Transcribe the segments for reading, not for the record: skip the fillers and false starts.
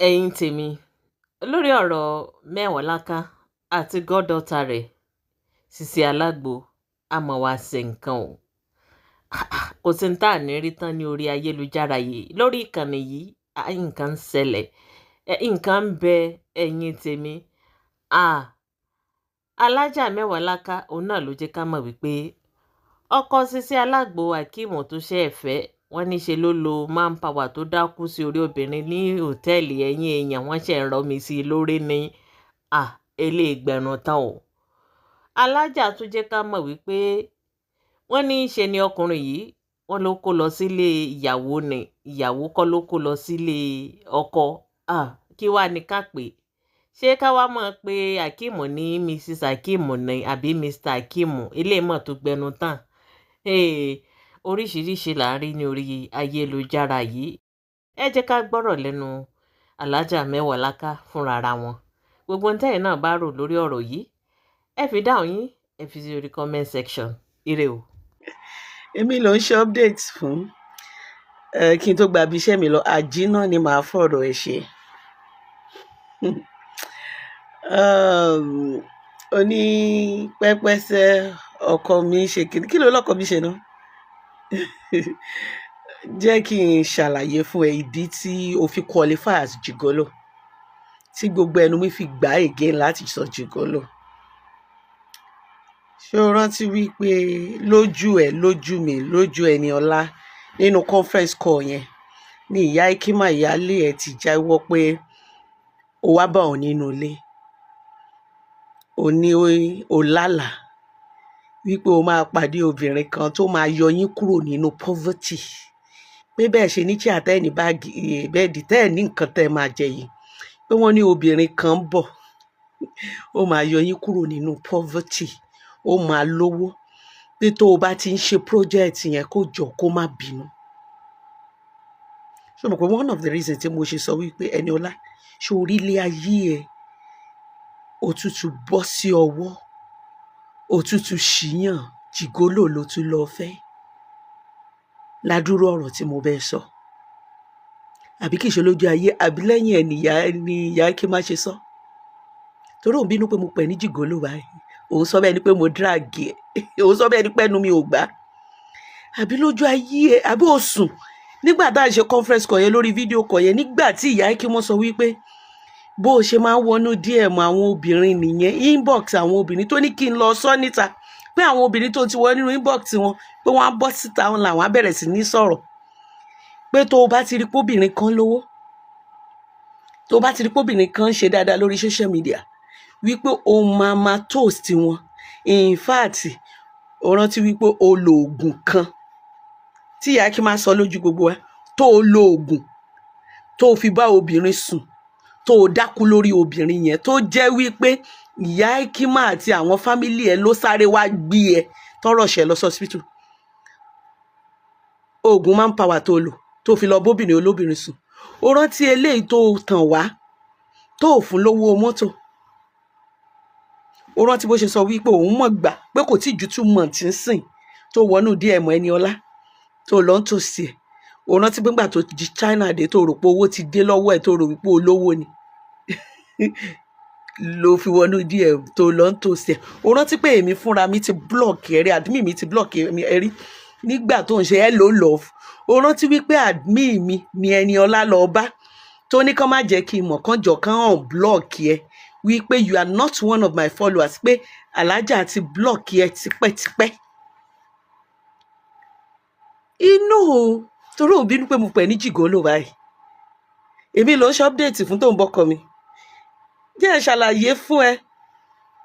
Ẹ̀yin tèmi, lórí ọ̀rọ̀ Mewolaka àti goddaughter rẹ̀ Sisi Alágbo, àmọ́ wá ṣe nǹkan o. Kò sí ní tá à ní rí tán ní orí ayélujára yìí, lórí ìkànnì yìí. Nǹkan ń ṣẹlẹ̀, nǹkan ń bẹ. Ẹ̀yin tèmi, Alájà Mewolaka, òun náà ló jẹ́ ká mọ̀ wípé ọkọ Sisi Alágbo, Akeem, tó ṣe é fẹ́, wọ́n ní ṣe ló lo manpower tó dákú sí orí obìnrin ní òtẹ́ẹ̀lì. Ẹ̀yìn èèyàn, wọ́n ṣe ń rọ́ mi sí i lórí ní eléègbẹ̀rún tán o. Alájà tún jẹ́ ká mọ̀ wípé wọ́n ní í ṣe ni ọkùnrin yìí, wọ́n ló kó lọ sílé ìyàwó ni, ìyàwó kọ́ ló kó lọ sílé ọkọ. Kí wàá ní ká pè? Ṣé ká wá mọ̀ pé Akeem ní Mrs Akeem ní àbí Mr Akeem? Eléyìí tó gbẹnu tán. Oríṣiríṣi là ń rí ní orí ayélujára yìí. Ẹ jẹ́ ká gbọ́rọ̀ lẹ́nu Alájà Mewolaka fúnra wọn. Gbogbo ohun tẹ́yin náà bá rò lórí ọ̀rọ̀ yìí, ẹ fi dáhùn yín, ẹ fi sí orí comment section. Ire o. Èmi ló ń ṣe update fún ẹ kí n tó gba ibi iṣẹ́ mi lọ. Àjínà ni màá fọ̀rọ̀ ẹ ṣe. Ó ní pẹ́pẹ́sẹ́ ọkọ mi ṣe kí kí ló lọ́kọ mi ṣe náà. Jẹ́ kí n ṣàlàyé fún ẹ ìdí tí o fi qualify as gigolo, tí gbogbo ẹnu mi fi gbà again láti sọ gigolo. Ṣé o rántí wípé lójú ẹ, lójú mi, lójú ẹni ọlá, nínú conference call yẹn ní ìyá Ikima, ìyáálé ẹ, ti jáwọ́ pé ó wá bá òun nínú ilé, ó ní ó lálàá wípé o máa pàdé obìnrin kan tó máa yọ yín kúrò nínú poverty, pé bẹ́ẹ̀ ṣe ní chair, tẹ́ ẹ̀ ní bag, bed, tẹ́ ẹ̀ ní nǹkan tẹ́ ẹ máa jẹ yìí, pé wọ́n ní obìnrin kan ń bọ̀, ó máa yọ yín kúrò nínú poverty, ó máa lówó, pé tó o bá ti ń ṣe project yẹn, kó jọ kó má bínú. Ṣé o mọ̀ pé one of the reasons tí mo ṣe sọ wípé Ẹniọlá, ṣé orílẹ̀ ayé ẹ òtútù bọ́ sí ọwọ́, òtútù ṣìyàn, gigolo ló tún lọ fẹ́ ládùúrú ọ̀rọ̀ tí mo bẹ́ẹ̀ sọ, àbí kìí ṣe lójú ayé, àbí lẹ́yìn ẹ̀ nìyá ni ìyá kí má ṣe sọ, torí òun bínú pé mo pè ní gigolo báyìí. Òun sọ bẹ́ẹ̀ ni pé mo drag ẹ̀, òun sọ bẹ́ẹ̀ ni pé ẹnu mi ò gbà, àbí lójú ayé ẹ̀, àbí ó sùn nígbà tá à ń ṣe conference call yẹn, lórí video call yẹn, nígbà tí ìyá kí wọ́n sọ wípé bó o ṣe máa ń wọnú DM àwọn obìnrin nìyẹn, inbox àwọn obìnrin, tó ní kí n lọ sọ níta pé àwọn obìnrin tó ti wọ nínú inbox wọn, pé wọ́n á bọ́ síta, wọn làwọn á bẹ̀rẹ̀ sí ní sọ̀rọ̀, pé tó o bá ti rí póbìnrin kan lówó, tó o bá ti rí póbìnrin kan ń ṣe dáadáa lórí social media, wípé o máa máa toast wọn. In fact, o rántí wípé o lo oògùn kan tí ìyá kí máa sọ lójú gbogbo wa, tó o lo oògùn tó o fi bá obìnrin sùn, tó o dákú lórí obìnrin yẹn, tó jẹ́ wípé ìyá Ikima àti àwọn family ẹ ló sáré wá gbé ẹ tọrọ ṣẹ lọ sí hospital. Oògùn manpower tó lò tó fi lọ bóbìnrin olóbìnrin sùn, o rántí eléyìí tó tàn wá, tó o fún lówó mọ́tò? O rántí bó ṣe sọ wípé òun mọ̀ gbà pé kò tí ju 2 months ń sìn tó wọnú DM Ẹniọlá, tó lọ ń tòsí ẹ̀? O rántí pé ńgbà tó di China dé, tó rò pé owó ti dé lọ́wọ́ ẹ̀, tó rò wípé olówó ni, ló fi wọnú DM tó lọ ń tòsí ẹ̀? O rántí pé èmi fúnra mi ti block ẹ rí, admin mi ti block ẹ rí nígbà tó ń ṣe hello love? O rántí wípé admin mi ni Ẹniọlá lọ bá, tó ní kán má jẹ́ kí n mọ̀, kán jọ kán hàn block ẹ, wípé you are not one of my followers, pé alájà ti block ẹ tipẹ́tipẹ́ inú, torí òun bínú pé mo pè ní gigolo báyìí. Èmi ló ń ṣe update fún tó ń bọ́kọ mi. Jẹ́ ẹ ṣàlàyé fún ẹ,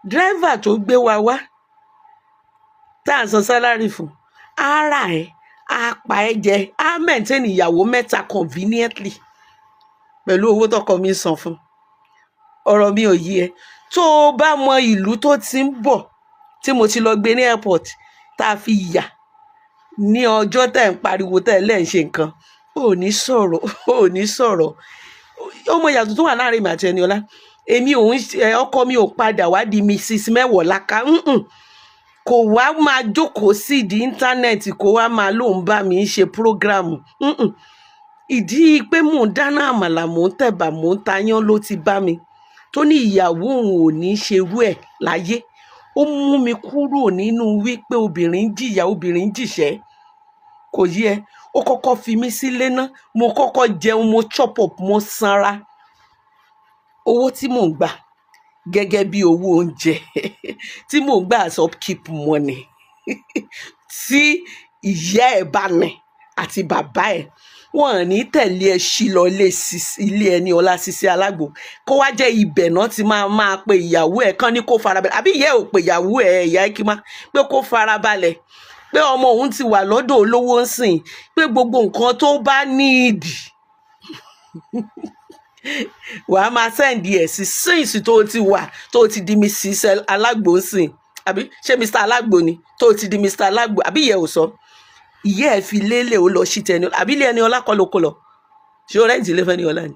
driver tó gbé wa wá, tá à ń san salary fún, ara ẹ á pa ẹ jẹ, á maintain ìyàwó mẹ́ta conveniently pẹ̀lú owó tọkọ mi ń san fún. Ọ̀rọ̀ mi ò yí ẹ. Tó o bá mọ ìlú tó ti ń bọ̀, tí mo ti lọ gbé ní airport, tá a fi yà ní ọjọ́ tẹ̀ ń pariwo, tẹ̀ lẹ́ ń ṣe nǹkan, ò ní sọ̀rọ̀, ò ní sọ̀rọ̀. Ó mọ ìyàtọ̀ tó wà láàrin èmi àti Ẹniọlá. Èmi ò ń ọkọ mi ò padà wá di Mrs Mewolaka. Kò wá máa jókòó sí di internet, kó wá máa lóun bá mi ṣe program. Ìdí pé mò ń dáná àmàlà, mò ń tẹ̀bà, mò ń tayán ló ti bá mi, tó ní ìyàwó òun ò ní ṣerú ẹ̀ láyé. Ó mú mi kúrò nínú wípé obìnrin ń jìyà, obìnrin ń jìṣẹ́. Kò yé ẹ. Ó kọ́kọ́ fi mí sílé ná, mo kọ́kọ́ jẹun, mo chop up, mo sanra. Owó tí mò ń gbà gẹ́gẹ́ bí owó oúnjẹ tí mò ń gbà as upkeep money, tí ìyá ẹ̀ bá ní àti bàbá ẹ̀, wọn ò ní tẹ̀lé ẹ sí lọ ilé ẹni ọlá Sisi Alágbo, kó wá jẹ́ ibẹ̀ náà ti máa máa pe ìyàwó ẹ̀ kán ní kó farabalẹ̀. Àbí ìyá ẹ̀ ò pe ìyàwó ẹ̀, ìyá Ikima, pé kó farabalẹ̀, pé ọmọ òun ti wà lọ́dọ̀ olówó ń sìn, pé gbogbo nǹkan tó bá níìdì, wàá máa send ẹ̀ sí, since tó ti wà, tó ti di Mrs Alágbo ń sìn. Àbí ṣé Mr Alágbo ni? Tó ti di Mr Alágbo, àbí ìyá ẹ̀ ò sọ? Ìyá ẹ̀ fi lélẹ̀, ó lọ sí tẹni, àbí ilé ẹni ọlá kọ́ ló kó lọ? Ṣé o rent ilé fẹ́ni ọlá ni?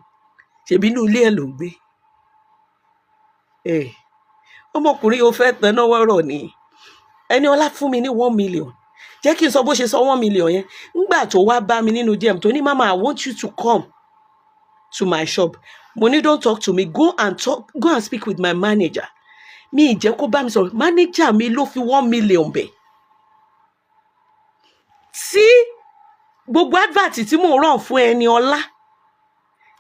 Ṣèbí inú ilé ẹ̀ ló ń gbé ẹ̀? Ọmọkùnrin yóò fẹ́ taná wọ́rọ̀ ni. Ẹni ọlá fún mi ní 1 million. Jẹ́ kí n sọ bó ṣe sọ 1 million yẹn. Ńgbà tó wá bá mi nínú DM, tó ní, "Mama, I want you to come to my shop." Mo ní, "Don't talk to me. Go and talk, go and speak with my manager." Mi ì jẹ́ kó bá mi sọ̀rọ̀. Manager mi ló fi 1 million bẹ̀. Tí gbogbo advert tí mò ń ràn fún ẹni ọlá,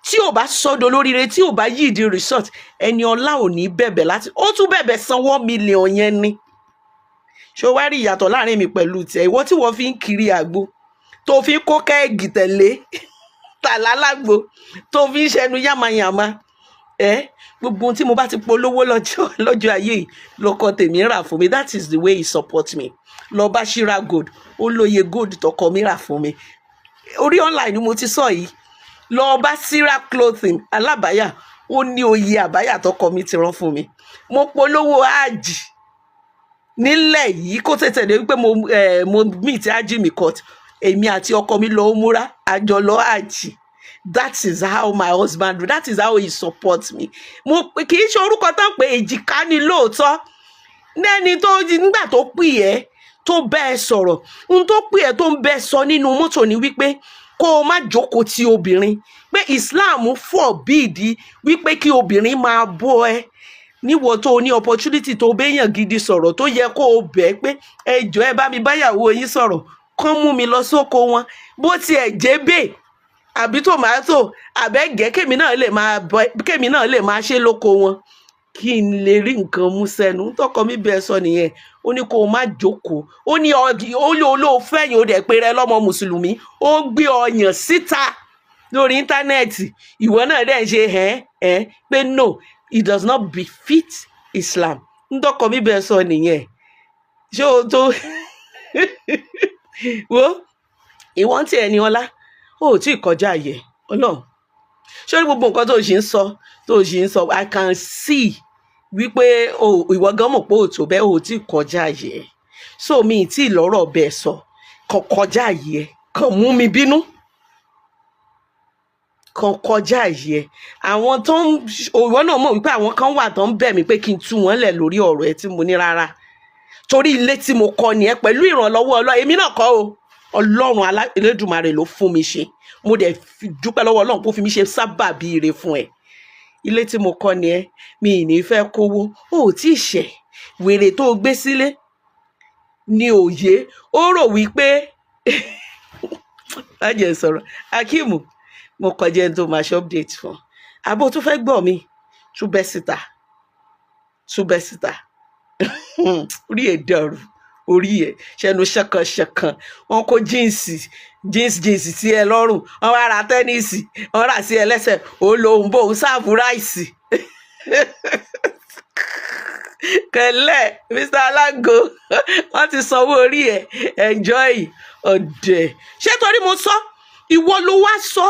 tí ò bá sọ́dọ̀ lóríire, tí ò bá yí ìdí resort, ẹni ọlá ò ní bẹ̀bẹ̀ láti ó tún bẹ̀bẹ̀ san 1 million yẹn ni. Ṣé o wá rí ìyàtọ̀ láàrin mi pẹ̀lú tiẹ̀? Ìwọ tí wọ́n fi ń kiri àgbo, tó fi ń kó keg tẹ̀lé tàlálágbo, tó fi ń ṣẹnu yàmàyàmà ẹ. Gbogbo ohun tí mo bá ti polówó lọ́jọ́ lọ́jọ́ ayé yìí, lọ́kọ tèmi rà fún mi. That is the way he support me. Lọ bá Shira Gold, ó lóye gold tọkọ mi rà fún mi. Orí online ni mo ti sọ yìí. Lọ bá Sira Clothing alábàáyà, ó ní oyè àbáyà tọkọ mi ti rán fún mi. Mo polówó áàjì nílẹ̀ yìí, kó tètè dé wípé mo meet ájì mi court. Èmi àti ọkọ mi lọ múra, àjọ lọ ájì. That is how my husband do. That is how he supports me. Mo kì í ṣe orúkọ tán pé èjìká ni lóòótọ́ lẹ́ni tó nígbà tó pè ẹ́, tó bẹ́ ẹ sọ̀rọ̀. Ohun tó pè ẹ́, tó ń bẹ́ ẹ sọ nínú mọ́tò ni wípé kó o má jókòó ti obìnrin, pé Islam forbid wípé kí obìnrin máa bọ́ ẹ. Níwọ tó o ní opportunity tó béèyàn gidi sọ̀rọ̀, tó yẹ kó o bẹ̀ pé, "Ẹ jọ̀ọ́, ẹ bá mi báyàwó yín sọ̀rọ̀, kán mú mi lọ sóko wọn, bó tiẹ̀ jẹ́ bẹ́ẹ̀ àbí tòmátò àbẹ́gẹ́, kémi náà lè máa ṣe lóko wọn, kí n lè rí nǹkan mú sẹ́nu." Tọkọ mi bẹ́ẹ̀ sọ nìyẹn. Ó ní kó o má jókòó. Ó ní ó ní olóòfẹ́yìn, ó dẹ̀ pé rẹ lọ́mọ mùsùlùmí, ó gbé ọyàn síta lórí internet, ìwọ náà dẹ̀ ń ṣe ẹ̀ ẹ̀, pé no, it does not befit Islam. Ntọkọ mi bẹ́ẹ̀ sọ nìyẹn. Ṣé o tó wo ìwọ́n tí ẹni ọlá ó tí ì kọjá àyè Ọlọ́run? Ṣé orí gbogbo nǹkan tó ṣì ń sọ, tó ṣì ń sọ, I can see wípé o ìwọ gan mọ̀ pé ò tó bẹ́ẹ̀, ò tí ì kọjá àyè ẹ̀. So mi ì tí ì lọ́rọ̀ bẹ́ẹ̀ sọ. Kàn kọjá àyè ẹ̀, kàn mú mi bínú, kàn kọjá àyè ẹ̀. Àwọn tó ń, ìwọ náà mọ̀ wípé àwọn kan wà tó ń bẹ̀ mí pé kí n tú wọn lẹ̀ lórí ọ̀rọ̀ ẹ, tí mo ní rárá, torí ilé tí mo kọ́ nìyẹn pẹ̀lú ìrànlọ́wọ́ Ọlọ́run. Èmi náà kọ́ o, Ọlọ́run Elédùmarè ló fún mi ṣe. Mo dẹ̀ dúpẹ́ lọ́wọ́ Ọlọ́run kó fi mi ṣe sábàbí ire fún ẹ. Ilé tí mo kọ́ ni ẹ, mi ì ní fẹ́ kówó. O ò tí ì ṣẹ̀. Wèrè tó o gbé sílé ní òye, ó rò wípé lájẹ sọ̀rọ̀. Akeem, mo kọjá ẹni tó máa ṣe update fún. Àbó tó fẹ́ gbọ́ mi, tún bẹ́ síta, tún bẹ́ síta. Orí ẹ̀ dàrú, orí ẹ̀ ṣẹnu ṣẹ̀kànṣẹ̀kàn. Wọn kó jeans jeans jeans sí ẹ lọ́rùn, wọn wá ra tennis, wọn rà sí ẹ lẹ́sẹ̀, ó lóhun bóun serve rice kẹlẹ. Mr Alágo, wọn ti sanwó orí ẹ. Enjoy ọdẹ. Ṣé torí mo sọ, ìwọ ló wá sọ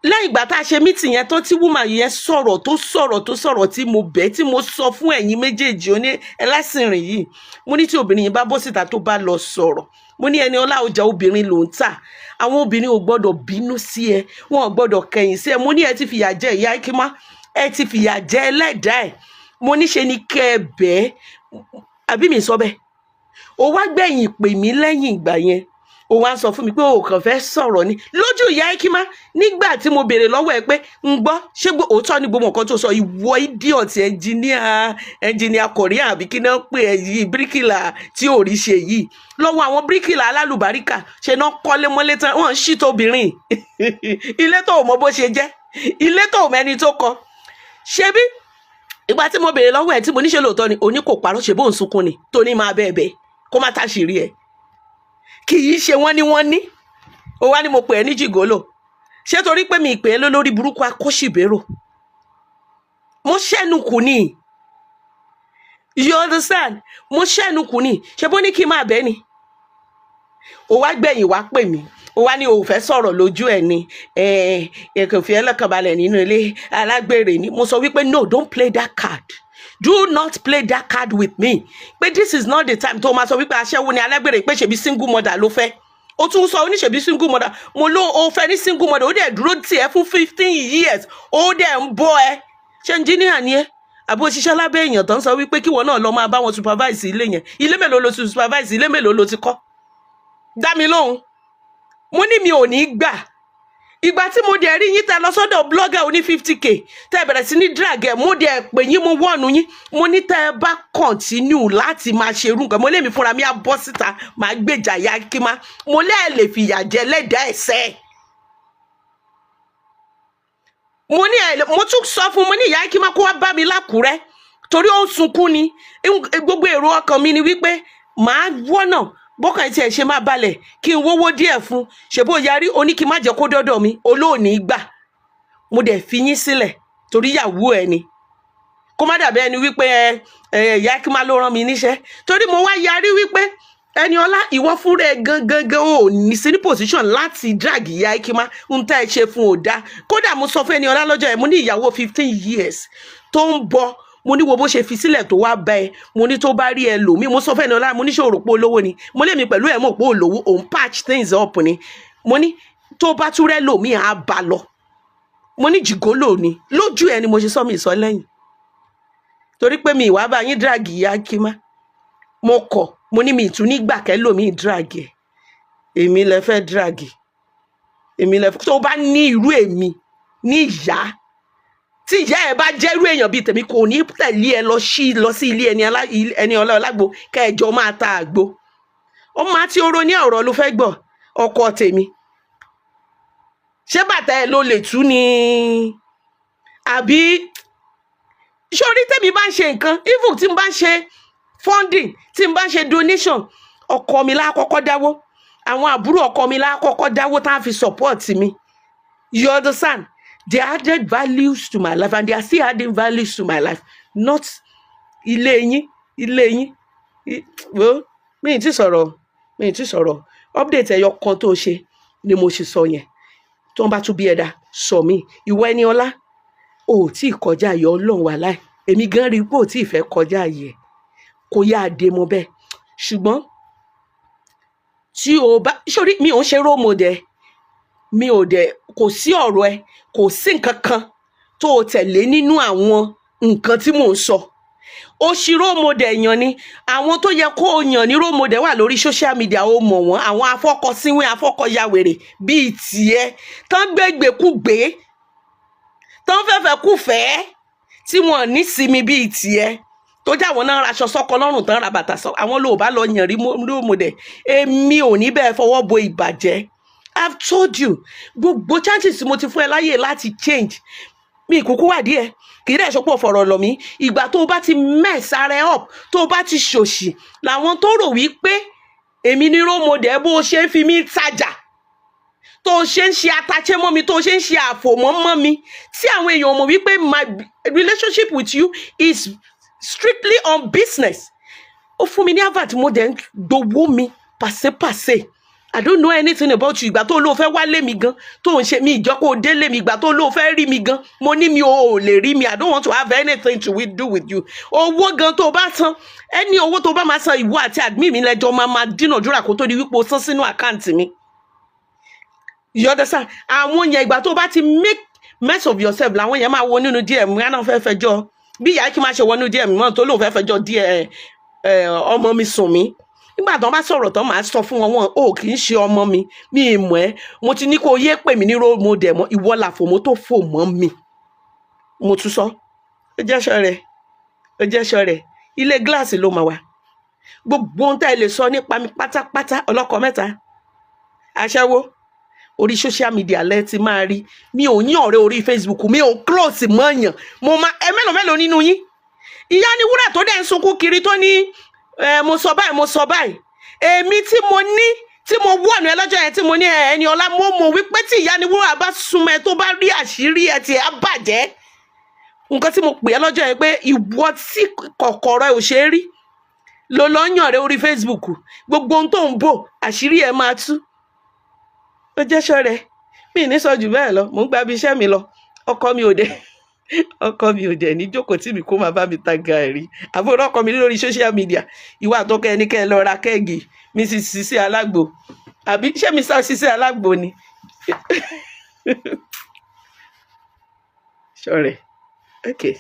lẹ́yìn ìgbà tá a ṣe meeting yẹn tán, tí woman yẹn sọ̀rọ̀, tó sọ̀rọ̀, tó sọ̀rọ̀, tí mo bẹ̀, tí mo sọ fún ẹ̀yin méjèèjì oní ẹlẹ́sìn rìn yìí, mo ní tí obìnrin yìí bá bọ́ síta, tó bá lọ sọ̀rọ̀, mo ní ẹni ọlá, ọjà obìnrin ló ń tà, àwọn obìnrin ò gbọ́dọ̀ bínú sí ẹ, wọn ò gbọ́dọ̀ kẹ̀yìn sí ẹ. Mo ní ẹ ti fìyà jẹ ìyá Ikima, ẹ ti fìyà jẹ ẹlẹ́dàá ẹ. Mo ní ṣe ni kẹ́ ẹ bẹ́ẹ̀, àbí mi sọ bẹ́ẹ̀? Ó wá gbẹ̀yìn pè mí lẹ́yìn ìgbà yẹn. Ó Ó wá ń sọ fún mi pé o kàn fẹ́ sọ̀rọ̀ ni lójú ìyá Ekima. Nígbà tí mo béèrè lọ́wọ́ ẹ pé ń gbọ́, ṣé òótọ́ ni gbogbo nǹkan tó sọ, ìwọ idiot engineer, engineer Korea àbí kí náà pè ẹ́ yìí, bíríkìlà tí ò rí ṣe yìí, lọ́wọ́ àwọn bíríkìlà alálùbáríkà ṣe náà kọ́lé mọ́lé tán, wọ́n ń ṣí tóbìnrin ilé tó mọ bó ṣe jẹ́, ilé tó mẹ́ni tó kọ́. Ṣebí ìgbà tí mo béèrè lọ́wọ́ ẹ̀ tí mo ní ṣe lóòótọ́ ni, òní kò parọ́, ṣe bó ń sunkún ni tó ní máa bẹ́ẹ̀ bẹ́ẹ̀ kó má táṣìírí ẹ̀, kì í ṣe wọ́n ní wọ́n ní. Ó wá ní mo pè é ní gigolo. Ṣé torí pé mi ìpè é lólórí burúkú akóṣìbérò? Mo ṣẹ́nu kù ni, you understand? Mo ṣẹ́nu kù ni. Ṣe bó ní kí n máa bẹ́ẹ̀ ni? Ó wá gbẹ̀yìn wá pè mí, ó wá ní òun fẹ́ sọ̀rọ̀ lójú ẹ̀ ni, ẹ kò fi ẹlẹ́kàn balẹ̀ nínú ilé, alágbèrè ni. Mo sọ wípé no, don't play that card, do not play that card with me, pé this is not the time tó máa sọ wípé aṣẹ́wó ni, alágbèrè, pé ṣèbí single mother ló fẹ́. Ó tún sọ oníṣèbí single mother. Mo ló o fẹ́ ní single mother, ó dẹ̀ dúró tì ẹ́ fún 15 years, ó dẹ̀ ń bọ́ ẹ. Ṣé engineer ni ẹ àbó òṣìṣẹ́ lábẹ́ èèyàn tó ń sọ wípé kíwọ náà lọ máa bá wọn supervise ilé yẹn? Ilé mélòó ló supervise? Ilé mélòó ló ti kọ́? Dá mi lóhùn. Mo ní mi ò ní gbà. Ìgbà tí mo dẹ̀ rí yín tẹ́ lọ sọ́dọ̀ blogger oní 50K, tẹ́ bẹ̀rẹ̀ sí ní drag ẹ̀, mo dẹ̀ pè yín, mo wọ́ọ̀nù yín. Mo ní tẹ́ ẹ bá continue láti máa ṣe irú nǹkan, mo lé mi fúnra mi á bọ́ síta, máa gbèjà ya kí má mo lẹ́ẹ̀ lè fìyà jẹ lẹ́dàá ẹ̀sẹ̀. Mo ní ẹ, mo tún sọ fún, mo ní ìyá kí má kó wá bá mi lákùrẹ́ torí ó ń sunkún ni. Gbogbo èrò ọkàn mi ni wípé màá wọ́nà bọ́kàn tí ẹ̀ ṣe máa balẹ̀, kí n wówó díẹ̀ fún. Ṣe bó yarí, ó ní kí n má jẹ́ kó dọ́dọ̀ mi, olóòní gbà. Mo dẹ̀ fi yín sílẹ̀ torí ìyàwó ẹ ni, kó má dàbí ẹni wípé ẹ ẹ ìyá kí má ló rán mi níṣẹ́, torí mo wá yarí wípé Ẹniọlá, ìwọ fúnra ẹ gangan gan ò ní sí ní position láti drag ìyá Ikima. Ń tá ẹ ṣe fún ò dáa. Kódà mo sọ fún Ẹniọlá lọ́jọ́ ẹ, mo ní ìyàwó 15 years tó ń bọ̀, mo ní wo bó ṣe fi sílẹ̀ tó wá bá ẹ. Mo ní tó bá rí ẹ lò mí. Mo sọ fún Ẹniọlá, mo ní ṣé o rò pé olówó ni? Mo lé mi pẹ̀lú ẹ̀ mọ̀ pé olówó òun patch things up ni. Mo ní tó bá tún rẹ́ lò mí, á bá lọ. Mo ní gigolo ni. Lójú ẹ ni mo ṣe sọ, mi sọ lẹ́yìn, torí pé mi ìwà bá yín drag ìyá Kímá. Mo kọ̀, mo ní mi ìtún nígbà kẹ́lòmíì drag ẹ̀. Èmi lẹ fẹ́ drag, èmi lẹ fẹ́. Tó bá ní irú èmi ní ìyá, tí ìyá ẹ bá jẹ́ irú èèyàn bíi tèmi, kò ní tẹ̀lé ẹ lọ sí ilé ẹni ọlá ọlágbo kẹjọ máa ta àgbo. Ó máa tí oró ní ọ̀rọ̀ ló fẹ́ gbọ́. Ọkọ tèmi, ṣé bàtà ẹ ló lè tú ni àbí sórí? Tèmi bá ń ṣe nǹkan, even tí n bá ń ṣe funding, tí n bá ń ṣe donation, ọkọ mi lá kọ́kọ́ dáwó, àwọn àbúrò ọkọ mi lá kọ́kọ́ dáwó tá a fi support mi. You understand? They added values to my life and they are still adding values to my life, not ilé yín, ilé yín. Wo, mi ì tí sọ̀rọ̀, mi ì tí sọ̀rọ̀. Update ẹyọ kan tó ṣe ni mo ṣe sọ yẹn. Tó ń bá tún bí ẹ̀dá sọ mí, ìwọ ẹni ọlá, o ò tí ì kọjá ayọ̀ Ọlọ́run wà láì. Èmi gan rí i pé ò tí ì fẹ́ kọjá ayé ẹ̀, kò yá a dé mọ́ bẹ́ẹ̀. Ṣùgbọ́n tí o bá sórí, mi ò ń ṣe role model, mi ò dẹ̀, kò sí ọ̀rọ̀ ẹ, kò sí nǹkan kan tó o tẹ̀lé nínú àwọn nǹkan tí mò ń sọ. Ó ṣì role model yàn ni. Àwọn tó yẹ kó o yàn ní role model wà lórí social media, ó mọ̀ wọ́n. Àwọn afọ́kọsínwín, afọ́kọyàwèrè bíi tiẹ̀ tán gbégbèkúgbé, tán fẹ́fẹ́ kúfẹ́, tí wọ́n ní sinmi bíi tiẹ̀, tó jẹ́ àwọn náà raṣọ sọ́kọ lọ́rùn, tán ra bàtà sọ, àwọn ló bá lọ yàn rí role model. Èmi ò ní bẹ́ẹ̀ fọwọ́ bo ìbàjẹ́. I've told you, gbogbo chances tí mo ti fún ẹ láyè láti change, mi kúkú wà díẹ̀, kì í dẹ̀ ṣọpọ̀ fọ̀rọ̀ lọ̀ mí. Ìgbà tó o bá ti mess ara ẹ up, tó o bá ti ṣòṣì, làwọn tó rò wípé èmi ní role model, bó o ṣe ń fi mí tajà, tó o ṣe ń ṣe ataché mọ́ mi, tó o ṣe ń ṣe àfòmọ́ mọ́ mi, tí àwọn èèyàn mọ̀ wípé my relationship with you is strictly on business. Ó fún mi ní advert, mo dẹ̀ ń gbowó mi pàṣẹpàṣẹ. I don't know anything about you. Ìgbà tó lóo fẹ́ wálé mi gan, tó ń ṣe mi ìjọ kó o délé mi, ìgbà tó lóo fẹ́ rí mi gan, mo ní mi ò lè rí mi. I don't want to have anything to do with you. Owó gan tó o bá san, ẹni owó tó o bá máa san, ìwọ àti admin mi lẹ́jọ́ máa dínàdúrà kó tó di wípé o san sínú account mi. You understand? Àwọn yẹn, ìgbà tó o bá ti make mess of yourself, làwọn yẹn máa wọ nínú DM yẹn náà fẹ́ fẹjọ́ bí ìyá kí máa ṣe wọnú DM mọ́ tó lóun fẹ́ fẹjọ́ díẹ̀ ọmọ mi sùn mí. Nígbà tó ń bá sọ̀rọ̀ tán, màá sọ fún wọn, wọn ò kì í ṣe ọmọ mi, mi ì mọ̀ ẹ́. Mo ti ní kó o yé pè mí ní role model mọ́. Ìwọ làfòmó tó fò mọ́ mi. Mo tún sọ, ó jẹ́ṣọ́ rẹ̀, ó jẹ́ṣọ́ rẹ̀. Ilé gíláàsì ló máa wà. Gbogbo ohun tá ẹ lè sọ nípa mi pátápátá, ọlọ́kọ mẹ́ta, aṣẹ́wó, orí social media lẹ ti máa rí. Mi ò ní ọ̀rẹ́ orí Facebook, mi ò close mọ́yàn. Mo máa ẹ mélòó mélòó nínú yín. Ìyá ni wúrà tó dẹ̀ ń sunkún kiri tó ní ẹ, mo sọ báyìí, mo sọ báyìí. Èmi tí mo ní, tí mo wọ̀nù ẹ lọ́jọ́ yẹn, tí mo ní ẹ ẹni ọlá, mo mọ̀ wípé tí ìyá ni wúrà bá súnmọ́ ẹ, tó bá rí àṣírí ẹ, tí ẹ á bàjẹ́. Nǹkan tí mo pè é lọ́jọ́ yẹn pé ìwọ tí kọ̀kọ̀rọ̀ ẹ ò ṣe é rí ló lọ yàn rẹ orí Facebook, gbogbo ohun tó ń bò, àṣírí ẹ máa tú. Ó jẹ́ṣọ́ rẹ. Mi ì ní sọ jù bẹ́ẹ̀ lọ. Mò ń gba ibi iṣẹ́ mi lọ. Ọkọ mi ò dé, ọkọ mi ò dẹ̀ ní jókòó tí mi kó máa bá mi ta gàrí. Àbúrò ọkọ mi lórí social media, ìwà àtọkọ ẹni kẹ́ ẹ lọ ra keg, Mrs Sisi Alágbo, àbí ṣé Mr Sisi Alágbo ni? Ṣọrẹ, okay.